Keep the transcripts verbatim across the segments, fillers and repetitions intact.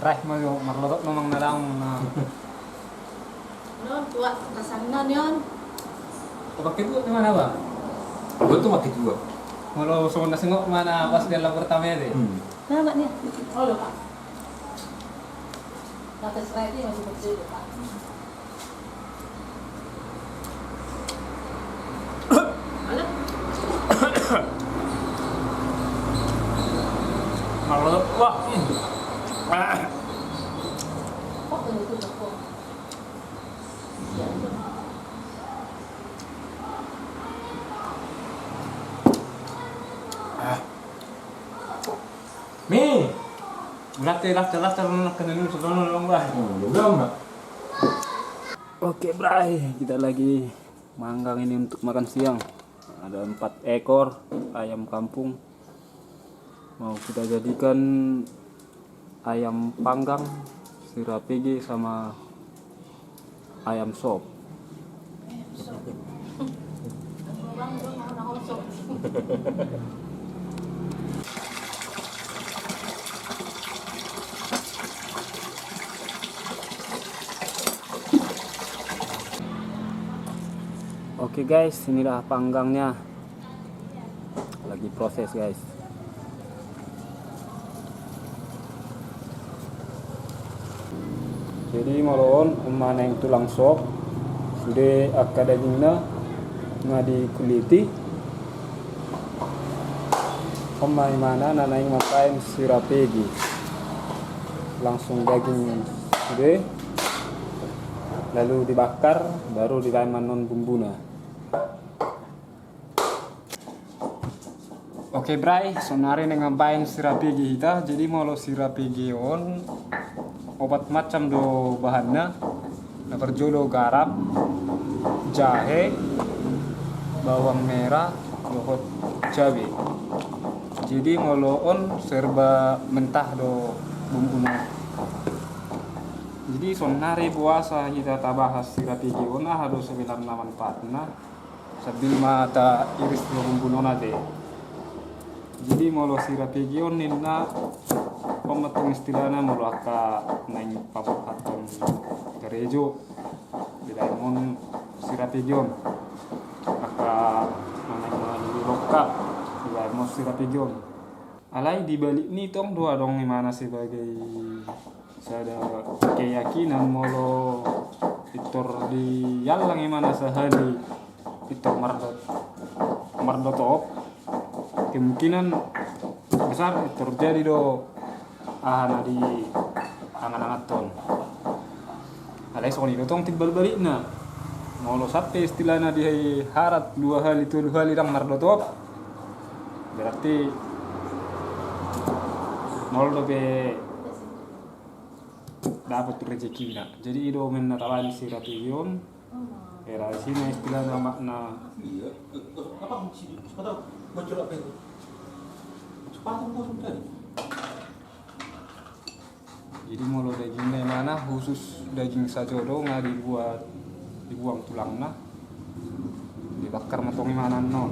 Raih ma jo, marlotok memang na daong na. Non, tua, rasanna, non. Pakai tua di mana, Bang? Gua tuh pakai tua. Kalau sono sengok mana pas dia lapor pertama ya, deh. Hmm. Nama nih? Oh, lupa. Kata serai dia masih kecil, Pak. Wah. Ah. Mi. Late, late, late, late, late, late, late, late, late. Oke, Bray, kita lagi manggang ini untuk makan siang. Ada empat ekor ayam kampung. Mau kita jadikan ayam panggang, sirapege sama ayam sop. Oke guys, inilah panggangnya. Lagi proses, guys. Jadi molo on, on ma naeng tulang sop, sude angka dagingna nga dikuliti. On ma imana na naeng mambaen sirapege. Langsung daging sude, lalu dibakar, baru dibaen ma annon bumbuna. Oke, Bray, saonari naeng mambaen sirapege hita. Jadi molo sirapege on, opat macam do bahanna. Na parjolo garam, jahe, bawang merah, dohot cabe. Jadi molo on serba mentah do bumbuna. Jadi saonari boasa hita tabahas sirapege on, aha do sebenarna manfaatna. Sambil ma tairis do bumbuna ate. Jadi molo sirapege on ninna, on ma tong istilahna molo angka naeng paborhathon garejo, dibaen ma on sirapege on. Angka naeng mangalului rongkap, dibaen ma on sirapege on. Alai di balik ni tong do adong imana sebagai sada keyakinan molo pintor diallang imana sahali pintor mardot-, mardotop, kemungkinan besar pintor jadi do aha na diangan-anganhon. Alai songon i do tong timbal balikna. Molo sampe istilahna diharat dua hali, tolu hali ndang mardotop, berarti nol dope dapot rezekina. Jadi i do umbahen na tabaen sirapege on. Era sina istilahna makna. Iya. Apa sih? Sepatu bocor apa itu? Sepatu bocor tadi. Jadi molo dagingna imana khusus daging sajo do nga dibuat, dibuang tulangna, dibakar ma tong imana annon.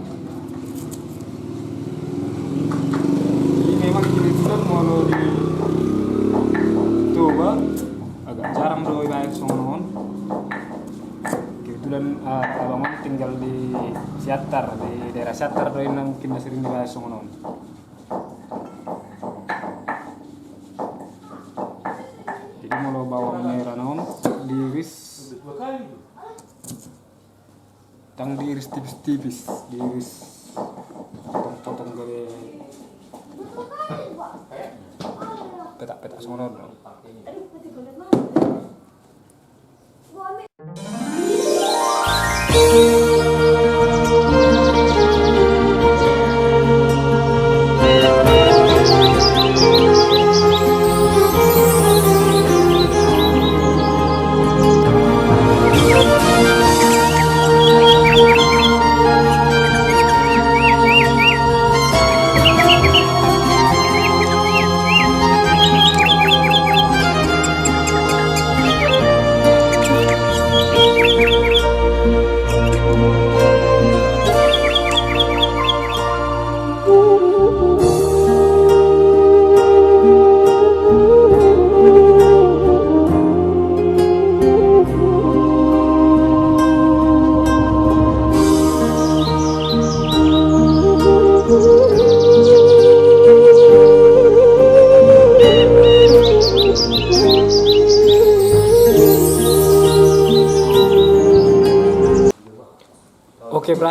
Jadi memang kebetulan molo di Toba agak jarang do dibaen songon on. Kebetulan, ah, abang on tinggal di Siantar, di daerah Siantar do inna mungkin na sering dibaen songon on. Jadi molo bawang merah na on diiris, ndang diiris tipis-tipis, diiris potong-potong gabe petak-petak songon on.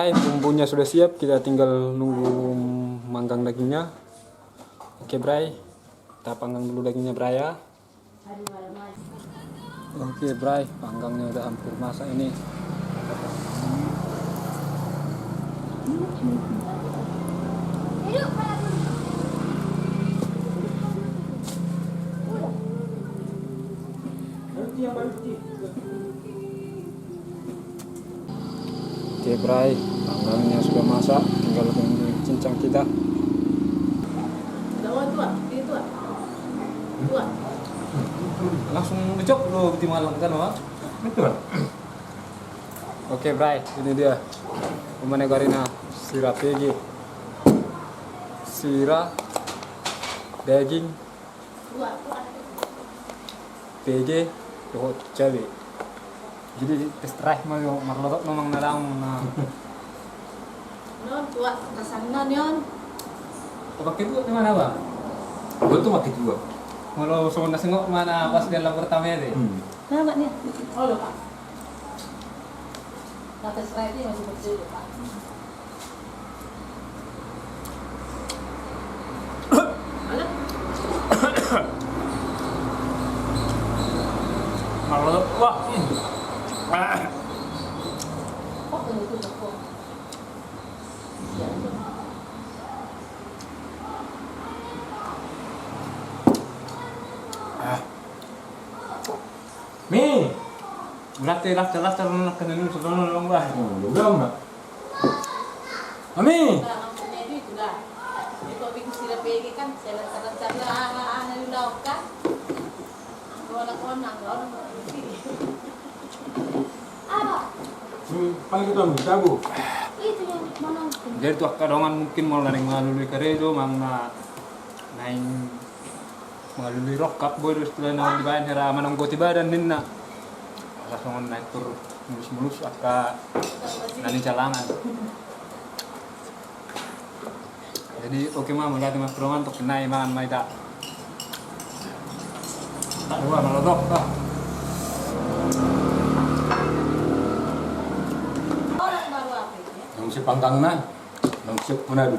Hai, bumbunya sudah siap, kita tinggal nunggu manggang dagingnya. Oke, Bray. Kita panggang dulu dagingnya, Bray, ya. Oke, Bray, panggangnya udah hampir masak ini. Oke, Bray, panggangnya sudah masak, tinggal tunggu cincang kita. Langsung ngejok lo di malam kan, Bang? Betul. Oke, Bray, ini dia. Umane garina sira pege. Sira, daging, pege, dohot cabe. Jadi, test drive ma jo, marlotok memang na daong na. Non, tuak, rasanna, non. Pakai dua di mana, Bang? Gua tuh pakai dua. Kalau songon na singok mana pas dia lapor pertama ya, deh? Hmm. Nama nih? Oh, lupa. Nah, test drive ini masih kecil, Pak. Halo? Halo, wah. Ah. Mi. Late, late, late, late, late, late, late, late, late. Oh, udah, Mbak. Mami. Nah, maksudnya itu itulah. Jadi, kalau bikin sira pege kan, saya lancar-lancar lah, ah, ah, ah, lalu lauk kan. Konak-konak, orang mau isi. Apa? Hmm, paling kita ambil tabu. Itu yang mana? Jadi tu angka dongan mungkin molo naeng mangalului karejo, manang na naeng mangalului rongkap, boi do istilahna on dibaen hera manonggoti badan ninna. Asa songon na intor mulus-mulus angka na nijalangan. Jadi oke ma, mauliate ma tu dongan, tongkin nai mangan ma hita. Tahe dua, malotok, ah. Nunga siap panggangna, nunga siap manadu.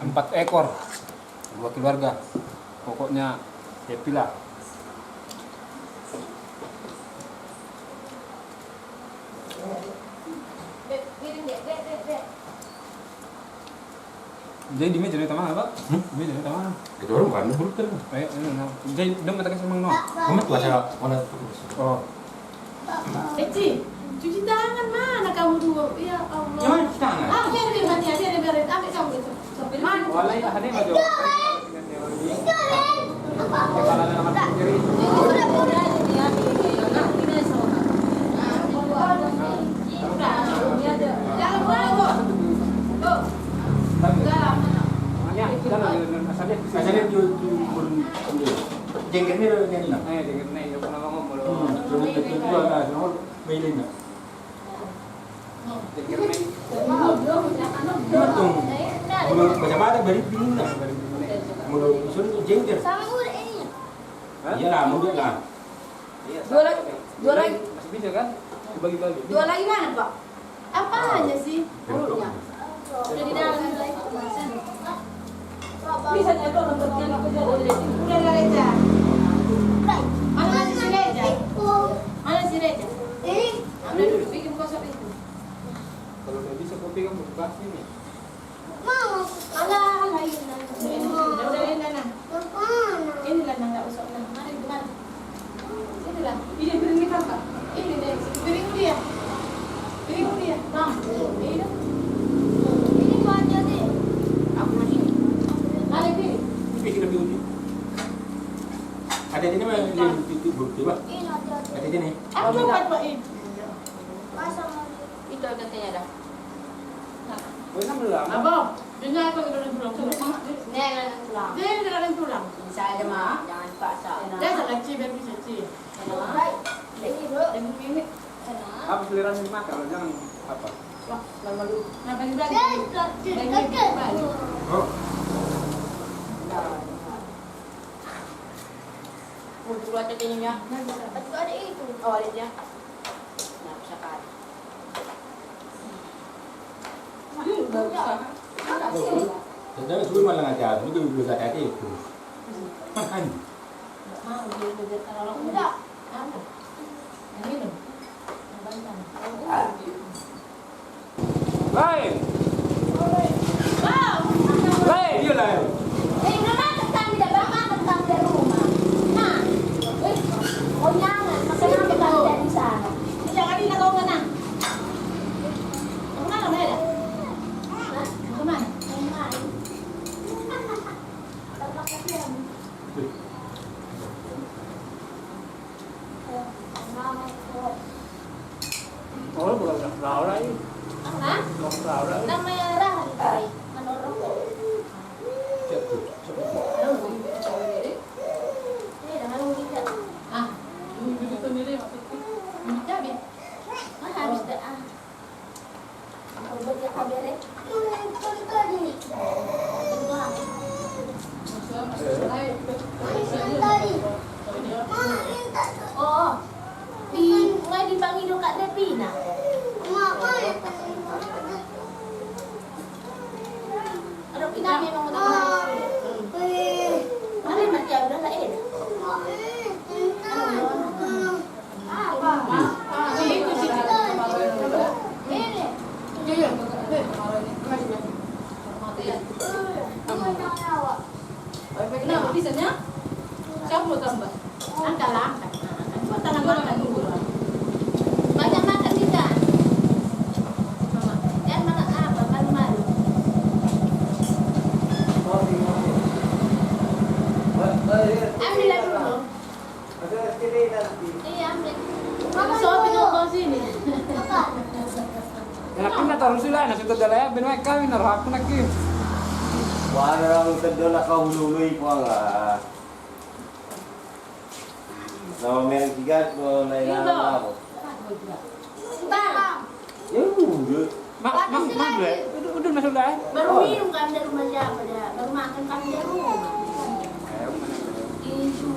Empat ekor, dua keluarga. Pokoknya happy lah. Jadi di meja ni utama apa? Hmm? Di meja ni utama. Itu orang bukan buruk kan? Eh, ini, nah. Jadi dia mengatakan sama no. Kamu tuh aja mana? Oh. Eci, cuci tangan mana kamu dua? Ya Allah. Ya, mana cuci tangan? Ah, biar, biar, biar, biar, biar, ambil kamu itu. Mana? Walai, ada yang ada. Kepala anak sendiri. Jangan ganggu. Tuh. Dalam. Makanya, kita nggak ada asalnya. Asalnya di, di, di, jenggernya ada yang enak. Eh, jenggernya, ya, pernah ngomong, belum. Hmm, belum tentu juga, nah, semua. Mailing na. Tung, molo baca-baca bari bingung na. Molo ison jengger. Iya lah, mau dia lah. Dua lagi, dua lagi. Masih bisa kan? Dibagi-bagi. Dua lagi mana, Pak? Apanya sih? Perutnya. Udah di dalam, udah. Bisa jatuh, nonton dia, nonton dia. Udah, udah, Reja. Mana masih si Reja? Mana si Reja? Udah dulu, bikin kosong itu. Kalau udah bisa kopi kan buka sini. Mau. Alah, alah, ini. Udah, udah, ini, nah. Ini lah, nah, nggak usah, nah. Mari, mari. Inilah, ini piring ni kakak. Ini deh, piring dia. Piring dia. Bang, ini. Ini banyak deh. Aku masih. Ada piring. Ini piring lebih unik. Ada di mana? Ini piring, piring, piring, Pak. Ini ada, ada. Ada di sini. Aku dapat, Pak, ini. Pasang lagi. Itu katanya dah. Nah. Apa? Dia naik lagi dari tulang. Coba, Mama. Dia naik dari tulang. Dia naik dari tulang. Bisa aja, Ma. Jangan dipaksa. Dia salah, Ci, biar bisa, Ci. Baik. Ini, Bu. Dan ini. Apa selera nih, Mak? Kalau jangan apa? Wah, lama dulu. Nah, bagi-bagi. Dia, dia, dia, dia. Oh. Muncul aja kayaknya. Tapi ada itu. Oh, ada dia. Nah, bisa kan. Hmm, bagus. Tadi suruh malah ngajak, ini gue bisa kayak itu. Makan. Nggak mau, dia udah terlalu muda. Apa? Yang minum. Yang banyak. Lain. Lain, iya, lain. Eh, udah makan kami, dah, Bang, makan kami di rumah. Nah, eh, oh, jangan, makan apa kami dari sana? Jangan di dalam sana. Kemana, Mela? Hah? Kemana? Kemana? Oh, bukan Laura ini. Hah? Bukan Laura ini. Namanya Rahel, Pak. Menurut. Siap, siap. Ini dengan Wida. Ah, duduk sendiri maksudku. Wida, ya? Mah, habis dah, ah. Oh, di, mulai dipanggil Kak Devina. Ada kita memang udah. Mana mati udah lah, eh. Kenapa bisanya? Siapa mau tambah? Angkat lah, angkat. Angkat. Gua tangan makan dulu. Banyak makan kita. Jangan makan apa, malu-malu. Ambil lah dulu. Iya, ambil. Sopi dong kau sini. Enak kan taruh sila, nasi udut dalam, ben baik kami naruh aku nak, Kim. Wah, orang sedona kau hulu-hului, puang, ah. Nama merek tiga, kalau lain apa? Bang. Ya udah. Mak, mak, mak, udah, udah masuk dah. Baru minum kan dari rumah siapa dah? Baru makan kan dari rumah. Itu.